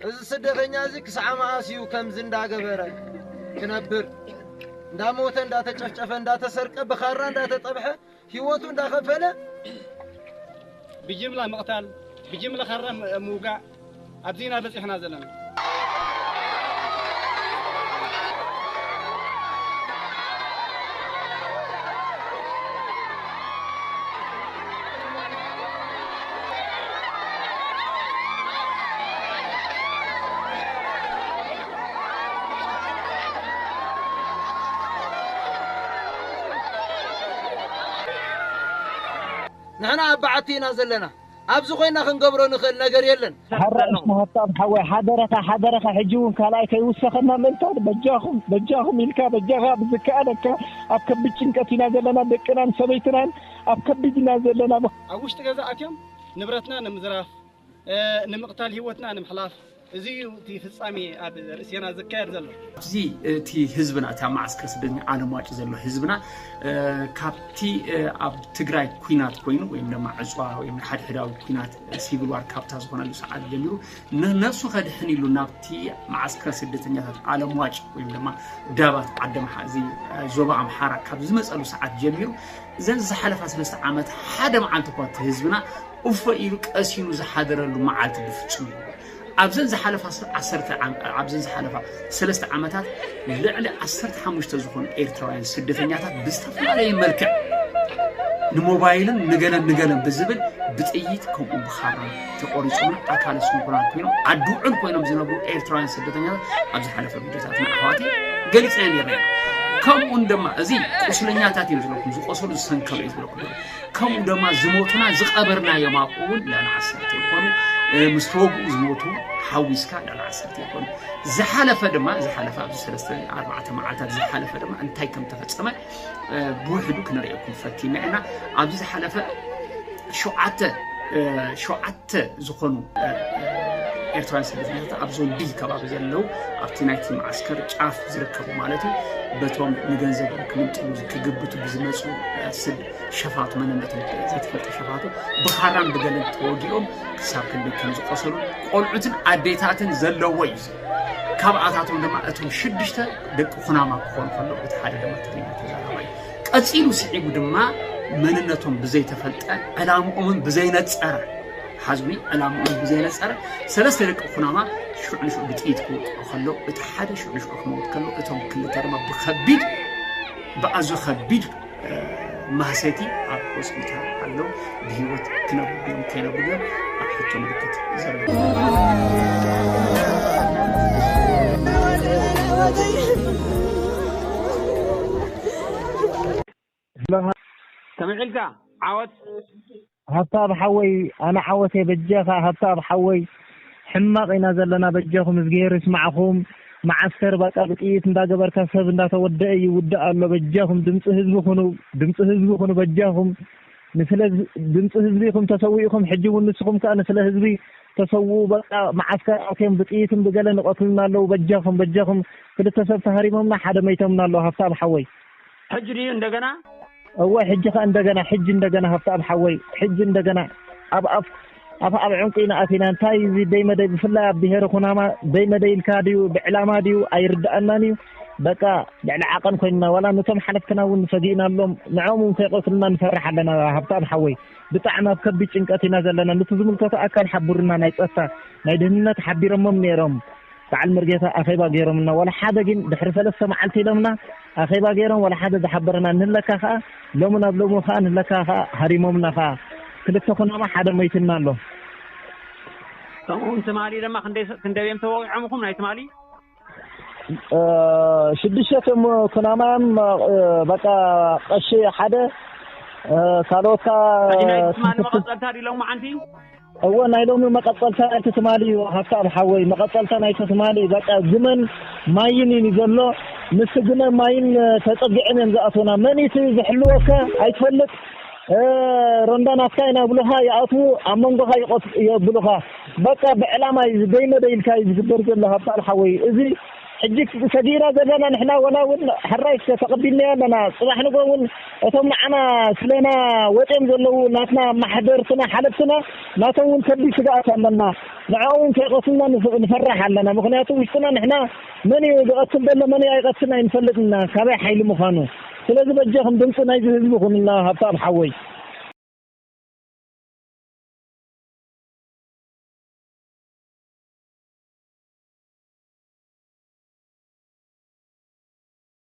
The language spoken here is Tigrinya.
እዚ ስደተኛ እዚ ክሳዕ መኣስ እዩ ከምዚ እንዳገበረ ክነብር? እንዳሞተ፣ እንዳተጨፍጨፈ፣ እንዳተሰርቀ፣ ብኻራ እንዳተጠብሐ፣ ህይወቱ እንዳኸፈለ፣ ብጅምላ ምቕታል፣ ብጅምላ ኻራ ም-፣ ምውጋእ፣ ኣብዚ ኢና በፂሕና ዘለና። ንሕና ኣብ በዓቲ ኢና ዘለና። ኣብዚ ኮይና ክንገብሮ ንኽእል ነገር የለን። ሓራ እሺ፣ ሃብታም ሓወይ፣ ሓደረኻ፣ ሓደረኻ፣ ሕጂ እውን ካልኣይ ከይውሰኸና ምእንታን፣ በጃኹም፣ በጃኹም ኢልካ፣ በጃኻ ብዝከኣለካ፣ ኣብ ከቢድ ጭንቀት ኢና ዘለና፣ ደቅናን ሰበይትናን ኣብ ከቢድ ኢና ዘለና። ኣብ ውሽጢ ገዛ ኣትዮም ንብረትና ንምዝራፍ፣ እ፣ ንምቕታል፣ ህይወትና ንምሕላፍ፣ እዚ እዩ እቲ ፍጻሜ ኣብ ርእሴና ዝካየድ ዘሎ። ኣብዚ እቲ ህዝብና፣ እቲ ኣብ መዓስከር ስደተኛ ዓለም ዋጭ ዘሎ ህዝብና፣ እ፣ ካብቲ፣ እ፣ ኣብ ትግራይ ኩናት ኮይኑ ወይም ድማ ዕፅዋ ወይም ሓድሕዳዊ ኩናት፣ እ፣ ሲቪል ዋር ካብታ ዝኾነሉ ሰዓት ጀሚሩ፣ ን-፣ ነፍሱ ከድሕን ኢሉ ናብቲ መዓስከር ስደተኛታት ዓለም ዋጭ ወይም ድማ ዳባት ዓዲ ኣምሓ-፣ እዚ፣ እ፣ ዞባ ኣምሓራ ካብ ዝመፀሉ ሰዓት ጀሚሩ፣ እዘን ዝሓለፋ ሰለስተ ዓመት ሓደ መዓልቲ እኳ እቲ ህዝብና እፎ ኢሉ ቀሲኑ ዝሓደረሉ መዓልቲ ብፍጹም የለን። ኣብዘን ዝሓለፋ ስ-፣ ዓሰርተ ዓም-፣ ኣብዘን ዝሓለፋ ሰለስተ ዓመታት ልዕሊ ዓሰርተ ሓሙሽተ ዝኾኑ ኤርትራውያን ስደተኛታት ብዝተፈላለየ መልክዕ ንሞባይልን ንገለን ንገለን ብዝብል ብጥይት ከምኡ ብኻራ ተቆሪጾምን ኣካለ ስንኩላን ኮይኖም ዓዲ ውዕል ኮይኖም ዝነብሩ ኤርትራውያን ስደተኛታት ኣብ ዝሓለፈ ቪድዮታትና ኣሕዋተይ ገሊጽናዮ ነርና ኢና። ከምኡ ድማ እዚ ቁስለኛታት እዮም ዝብለኩም፣ ዝቆሰሉ ዝሰንከሉ እዮም ዝብለኩም። ከምኡ ድማ ዝሞቱና ዝቐበርናዮም ኣብኡ እውን ልዕሊ ዓሰርተ ይኾኑ። እ፣ ምስ ተወግኡ ዝሞቱ ሓዊስካ ልዕሊ ዓሰርተ ይኾኑ። ዝሓለፈ ድማ፣ ዝሓለፈ ኣብዚ ሰለስተ ኣርባዕተ መዓልታት ዝሓለፈ ድማ እንታይ ከም ተፈጸመ፣ እ፣ ብውሕዱ ክነርእየኩም ፈቲና ኢና። ኣብዚ ዝሓለፈ ሸውዓተ፣ እ፣ ሸውዓተ ዝኾኑ፣ እ፣ እ፣ ኤርትራውያን ስደተኛታት ኣብ ዞን ዲ ከባቢ ዘለዉ ኣብቲ ናይቲ መዓስከር ጫፍ ዝርከቡ ማለት እዩ፣ በቶም ንገንዘቦም ክምንጥሉ ክግብቱ ብዝመፁ፣ እ፣ ስድ-፣ ሸፋቱ፣ መንነቶም ዘይተፈልጠ ሸፋቱ ብኻራን ብገለን ተወጊኦም ክሳብ ክንደይ ከም ዝቆሰሉ፣ ቆልዑትን ኣዴታትን ዘለዎ እዩ። ካብኣታቶም ድማ እቶም ሽዱሽተ ደቂ ኩናማ ክኾኑ ከለዉ፣ እቲ ሓደ ድማ ትግርኛ ተዛራባይ እዩ። ቀጺሉ ስዒቡ ድማ መንነቶም ብዘይተፈልጠ ዕላምኦምን ብዘይነጸረ፣ ሓዝኒ፣ ዕላምኦም ብዘይነጸረ ሰለስተ ደቂ ኩናማ ሽዑ ንሽዑ ብጥይት ክውቅዑ ከለዉ፣ እቲ ሓደ ሽዑ ንሽዑ ክመውት ከሎ፣ እቶም ክልተ ድማ ብኸቢድ፣ ብኣዝዩ ኸቢድ፣ እ፣ ማህሰይቲ ኣብ ሆስፒታል ኣለዉ። ብህይወት ክነብሩ ድዮም ከይነብሩ ድዮም ኣብ ሕቶ ምልክት ዘሎ። ሰሚዕልካ ዓወት። ሃብታብ ሓወይ፣ ኣነ ዓወተይ በጃኻ። ሃብታብ ሓወይ፣ ሕማቕ ኢና ዘለና፣ በጃኹም እዝግሄር ይስማዕኹም። መዓስከር በቃ ብጥይት እንዳገበርካ ሰብ እንዳተወደአ ይውዳእ ኣሎ። በጃኹም ድምፂ ህዝቢ ኩኑ፣ ድምፂ ህዝቢ ኩኑ በጃኹም። ንስለ ዝ-፣ ድምፂ ህዝቢ ኢኹም ተሰዊእኹም፣ ሕጂ እውን ንስኹም ከኣ ንስለ ህዝቢ ተሰውኡ። በቃ መዓስከር ኣትዮም ብጥይትን ብገለን ይቐትሉና ኣለዉ። በጃኹም፣ በጃኹም። ክልተ ሰብ ተሃሪሞምና፣ ሓደ መይቶምና ኣለዉ። ሃብታብ ሓወይ። ሕጂ ድዩ እንደገና? እወ፣ ሕጂ ኸኣ እንደገና፣ ሕጂ እንደገና ሃብተኣብ ሓወይ፣ ሕጂ እንደገና ኣብ ኣፍ፣ ኣፍ ኣብ ዕንቁ ኢና ኣቲና። እንታይ እዚ ደይ መደይ፣ ብፍላይ ኣብ ብሄረ ኩናማ ደይ መደይ ኢልካ ድዩ፣ ብዕላማ ድዩ፣ ኣይርድኣናን እዩ። በቃ ልዕሊ ዓቐን ኮይንና፣ ዋላ ነቶም ሓለፍትና እውን ሰጊእናሎም፣ ንዕኦም እውን ከይቐትሉና ንፈርሕ ኣለና ሃብተኣብ ሓወይ። ብጣዕሚ ኣብ ከቢድ ጭንቀት ኢና ዘለና። ነቲ ዝምልከቶ ኣካል ሓብሩና፣ ናይ ጸጥታ፣ ናይ ድህንነት ሓቢሮሞም ነይሮም። በዓል መርጌታ ኣኼባ ገይሮምና፣ ዋላ ሓደ ግን ድሕሪ ሰለስተ መዓልቲ ኢሎምና ኣኼባ ገይሮም፣ ዋላ ሓደ ዝሓበረና እንህለካ ኸኣ፣ ሎሚ ናብ ሎሚ ኸኣ እንህለካ ኸኣ ሃሪሞምና ኸኣ። ክልተ ኩናማ ሓደ ሞይትና ኣሎ። ከምኡ እውን ትማሊ ድማ ክንደይ ሰ-፣ ክንደይ እዮም ተወቒዖምኹም ናይ ትማሊ? እ፣ ሽዱሽተ እዮም ኩናማም፣ እ፣ በቃ ቀሺ ሓደ፣ እ፣ ካልኦት ኸኣ ሕጂ ናይ ትማሊ ክልተ መቐጸልታ ድዩ ሎሚ መዓንቲ? እወ፣ ናይ ሎሚ መቐጸልታ ናይቲ ትማሊ እዩ፣ ሃብተኣብ ሓወይ፣ መቐጸልታ ናይቲ ትማሊ። በቃ ግመን ማይን እዩ ዘሎ። ምስ ግመን ማይን ተጸጊዕን እዮም ዝኣትዉና። መን እዩ እቲ ዝሕልወካ? ኣይትፈልጥ። እ፣ ሮንዳ ናትካ ኢና ይብሉኻ፣ ይኣትዉ፣ ኣብ መንጎኻ ይቐት-፣ የብሉኻ። በቃ ብዕላማ እዩ፣ ደይ መደይ ኢልካ እዩ ዝግበር ዘሎ፣ ሃብተኣብ ሓወይ። እዚ ሕጂ ሰጊእና ዘለና ንሕና ወላ እውን ሕራይ ተቐቢልናዮ ኣለና። ጽባሕ ንጎ እውን እቶም ንዓና ስለና ወጺኦም ዘለዉ ናትና ማሕደርትና ሓለፍትና ናቶም እውን ከቢድ ስግኣት ኣለና። ንዕኦም እውን ከይቐትልና ንፈርሕ ኣለና። ምኽንያቱ ውሽጥና ንሕና መን እዩ ዝቐትል ዘሎ መን እዩ ኣይቐትልን ኣይንፈልጥና ካበይ ሓይሊ ምዃኑ። ስለዚ በጃኹም ድምፂ ናይዚ ህዝቢ ኩንና ሃብታም ሓወይ።